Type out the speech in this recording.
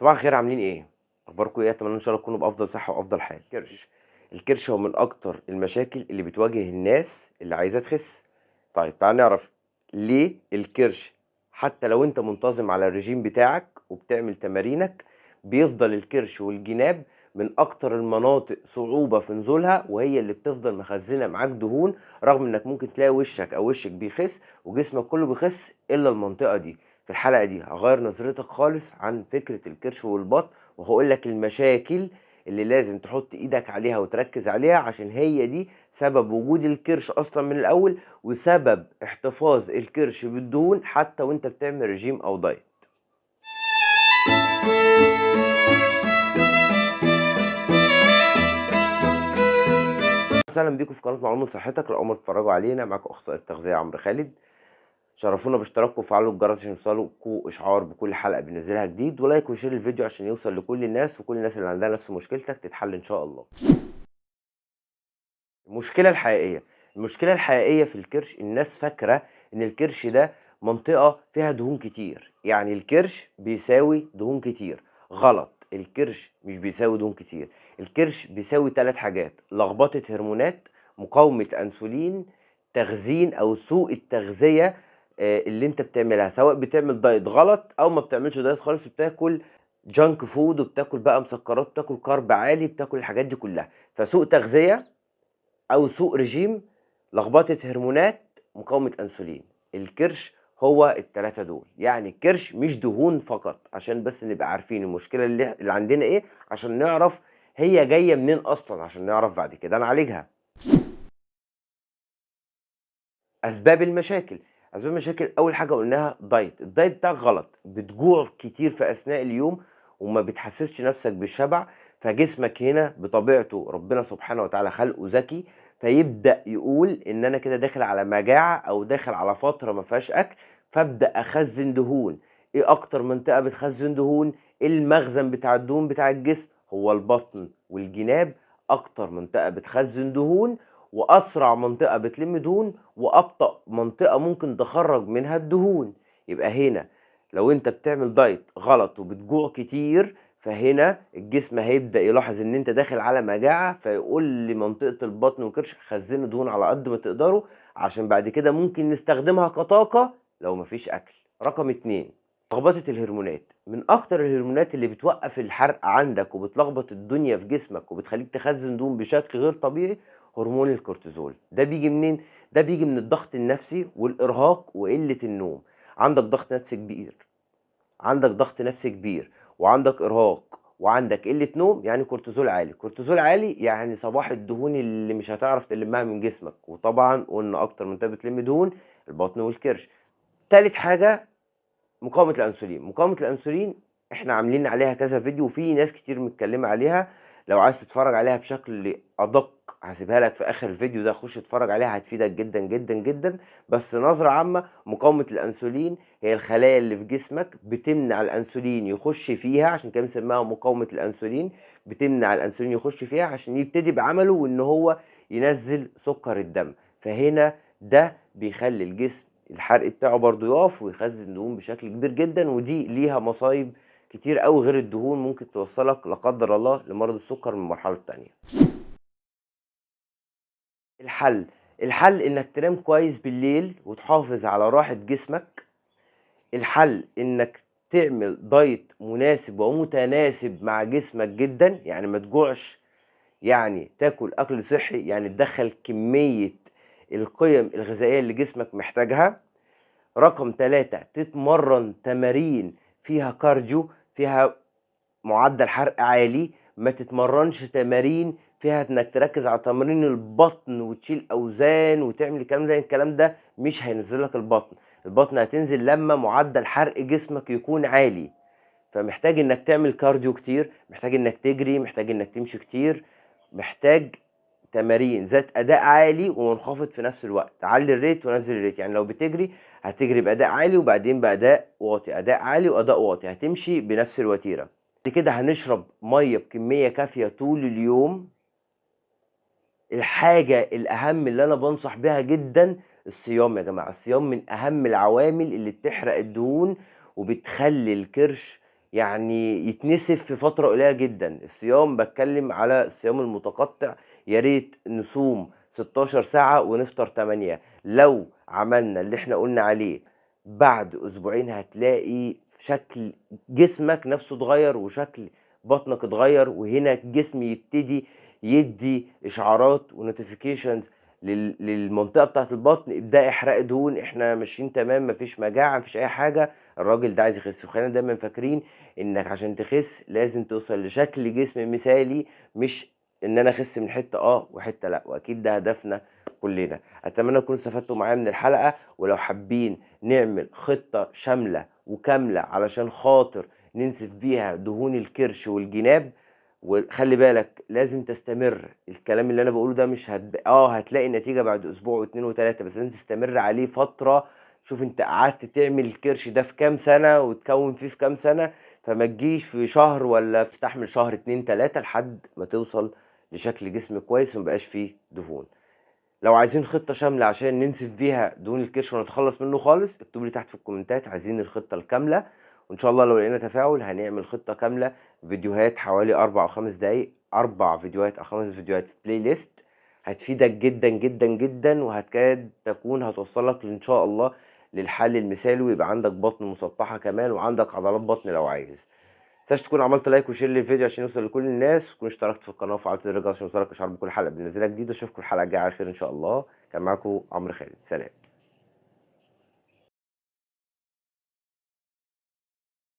صباح الخير، عاملين إيه؟ أخباركم إيه؟ أتمنى إن شاء الله تكونوا بأفضل صحة وأفضل حال. الكرش هو من أكتر المشاكل اللي بتواجه الناس اللي عايزة تخس. طيب تعال نعرف ليه الكرش حتى لو أنت منتظم على الرجيم بتاعك وبتعمل تمارينك بيفضل الكرش والجناب من أكتر المناطق صعوبة في نزولها، وهي اللي بتفضل مخزنة معاك دهون، رغم إنك ممكن تلاقي وشك أو وشك بيخس وجسمك كله بيخس إلا المنطقة دي. في الحلقة دي هغير نظرتك خالص عن فكرة الكرش والبطن، وهقول لك المشاكل اللي لازم تحط ايدك عليها وتركز عليها، عشان هي دي سبب وجود الكرش اصلا من الاول، وسبب احتفاظ الكرش بالدهون حتى وانت بتعمل رجيم او دايت. اهلا بيكم في قناة معلومة صحتك. لو اول مرة تتفرجوا علينا، معاكم اخصائي التغذية عمرو خالد. شرفونا باشتراككم وفعلوا الجرس عشان يوصلكوا اشعار بكل حلقة بننزلها جديد، و like و share الفيديو عشان يوصل لكل الناس، وكل الناس اللي عندها نفس مشكلتك تتحل ان شاء الله. المشكلة الحقيقية في الكرش، الناس فاكره ان الكرش ده منطقة فيها دهون كتير، يعني الكرش بيساوي دهون كتير. غلط، الكرش مش بيساوي دهون كتير. الكرش بيساوي 3 حاجات: لخبطة هرمونات، مقاومة انسولين، تخزين او سوء التغذية اللي انت بتعملها، سواء بتعمل دايت غلط او ما بتعملش دايت خالص، بتاكل junk food وبتاكل بقى مسكرات، بتاكل carb عالي، بتاكل الحاجات دي كلها. فسوء تغذية او سوء رجيم، لخبطة هرمونات، مقاومة انسولين. الكرش هو الثلاثة دول. يعني الكرش مش دهون فقط، عشان بس نبقى عارفين المشكلة اللي عندنا ايه، عشان نعرف هي جاية منين اصلا، عشان نعرف بعد كده نعالجها. اسباب المشاكل، اول حاجة قلناها دايت. الدايت بتاعك غلط، بتجوع كتير في اثناء اليوم وما بتحسسش نفسك بالشبع، فجسمك هنا بطبيعته ربنا سبحانه وتعالى خلقه ذكي، فيبدا يقول ان انا كده داخل على مجاعة او داخل على فترة ما فيهاش اكل، فابدا اخزن دهون. ايه اكتر منطقة بتخزن دهون؟ المخزن بتاع الدهون بتاع الجسم هو البطن والجناب، اكتر منطقة بتخزن دهون، واسرع منطقة بتلم دهون، وابطأ منطقة ممكن تخرج منها الدهون. يبقى هنا لو انت بتعمل دايت غلط وبتجوع كتير، فهنا الجسم هيبدأ يلاحظ ان انت داخل على مجاعة، فيقول لمنطقه البطن والكرش خزنوا دهون على قد ما تقدروا، عشان بعد كده ممكن نستخدمها كطاقه لو مفيش اكل. رقم 2، لخبطة الهرمونات. من اكتر الهرمونات اللي بتوقف الحرق عندك وبتلخبط الدنيا في جسمك وبتخليك تخزن دهون بشكل غير طبيعي هرمون الكورتيزول. ده بيجي منين؟ ده بيجي من الضغط النفسي والارهاق وقلة النوم. عندك ضغط نفسي كبير، وعندك ارهاق وعندك قلة نوم، يعني كورتيزول عالي. كورتيزول عالي يعني صباح الدهون اللي مش هتعرف تلمها من جسمك، وطبعا قلنا اكتر منطقة بتلم دهون البطن والكرش. تالت حاجة مقاومة الانسولين. مقاومة الانسولين احنا عاملين عليها كذا فيديو، وفي ناس كتير متكلمه عليها، لو عايز تتفرج عليها بشكل ادق هسيبها لك في اخر الفيديو ده، خش اتفرج عليها هتفيدك جدا جدا جدا. بس نظرة عامة، مقاومة الانسولين هي الخلايا اللي في جسمك بتمنع الانسولين يخش فيها، عشان كده بنسميها مقاومة الانسولين، بتمنع الانسولين يخش فيها عشان يبتدي بعمله وان هو ينزل سكر الدم. فهنا ده بيخلي الجسم الحرق بتاعه برضو يقف ويخزن دهون بشكل كبير جدا، ودي ليها مصايب كتير قوي غير الدهون، ممكن توصلك لا قدر الله لمرض السكر من المرحلة التانية. الحل انك تنام كويس بالليل وتحافظ على راحة جسمك. الحل انك تعمل دايت مناسب ومتناسب مع جسمك جدا، يعني ما تجوعش، يعني تاكل اكل صحي، يعني تدخل كمية القيم الغذائية اللي جسمك محتاجها. رقم 3، تتمرن تمارين فيها cardio، فيها معدل حرق عالي. ما تتمرنش تمارين فيها انك تركز على تمارين البطن وتشيل اوزان وتعمل الكلام ده، الكلام ده مش هينزل لك البطن. البطن هتنزل لما معدل حرق جسمك يكون عالي. فمحتاج انك تعمل cardio كتير، محتاج انك تجري، محتاج انك تمشي كتير، محتاج تمارين ذات اداء عالي ومنخفض في نفس الوقت. علي ال rate ونزل ال rate، يعني لو بتجري هتجري باداء عالي وبعدين باداء واطي، اداء عالي واداء واطي، هتمشي بنفس الوتيره. بعد كده هنشرب مية بكمية كافيه طول اليوم. الحاجة الاهم اللي انا بنصح بيها جدا الصيام يا جماعة. الصيام من اهم العوامل اللي بتحرق الدهون وبتخلي الكرش يعني يتنسف في فترة قليلة جدًا. الصيام باتكلم على الصيام المتقطع، يا ريت نصوم 16 ساعة ونفطر 8. لو عملنا اللي إحنا قلنا عليه بعد أسبوعين هتلاقي شكل جسمك نفسه اتغير وشكل بطنك اتغير، وهنا الجسم يبتدي يدي إشعارات و notifications للمنطقة بتاعة البطن، ابدأي احرقي دهون، إحنا ماشيين تمام، مفيش مجاعة، مفيش أي حاجة، الراجل ده عايز يخس. وخلينا دايما فاكرين إنك عشان تخس لازم توصل لشكل جسم مثالي، مش إن أنا أخس من حتة وحتة لأ، وأكيد ده هدفنا كلنا. أتمنى تكونوا استفدتوا معايا من الحلقة، ولو حابين نعمل خطة شاملة وكاملة علشان خاطر ننسف بيها دهون الكرش والجناب، وخلي بالك لازم تستمر. الكلام اللي انا بقوله ده مش هتلاقي النتيجة بعد اسبوع واتنين وتلاتة، بس لازم تستمر عليه فترة. شوف انت قعدت تعمل الكرش ده في كام سنة وتكون فيه في كام سنة، فما تجيش في شهر ولا تستحمل شهر 2 3 لحد ما توصل لشكل جسم كويس ومبقاش فيه دهون. لو عايزين خطة شاملة عشان ننسف بيها دهون الكرش ونتخلص منه خالص، اكتبوا لي تحت في الكومنتات عايزين الخطة الكاملة، وإن شاء الله لو لقينا تفاعل هنعمل خطة كاملة، فيديوهات حوالي 4 أو 5 دقايق، 4 فيديوهات أو 5 فيديوهات في playlist هتفيدك جدا جدا جدا، وهتكاد تكون هتوصلك إن شاء الله للحل المثالي، ويبقى عندك بطن مسطحة كمان وعندك عضلات بطن لو عايز. متنساش تكون عملت like و share للفيديو عشان يوصل لكل الناس، وتكون اشتركت في القناة وفعلت زر الجرس عشان يوصلك اشعار بكل حلقة بننزلها جديد. واشوفكم الحلقة الجاية على خير إن شاء الله. كان معاكم عمرو خالد، سلام.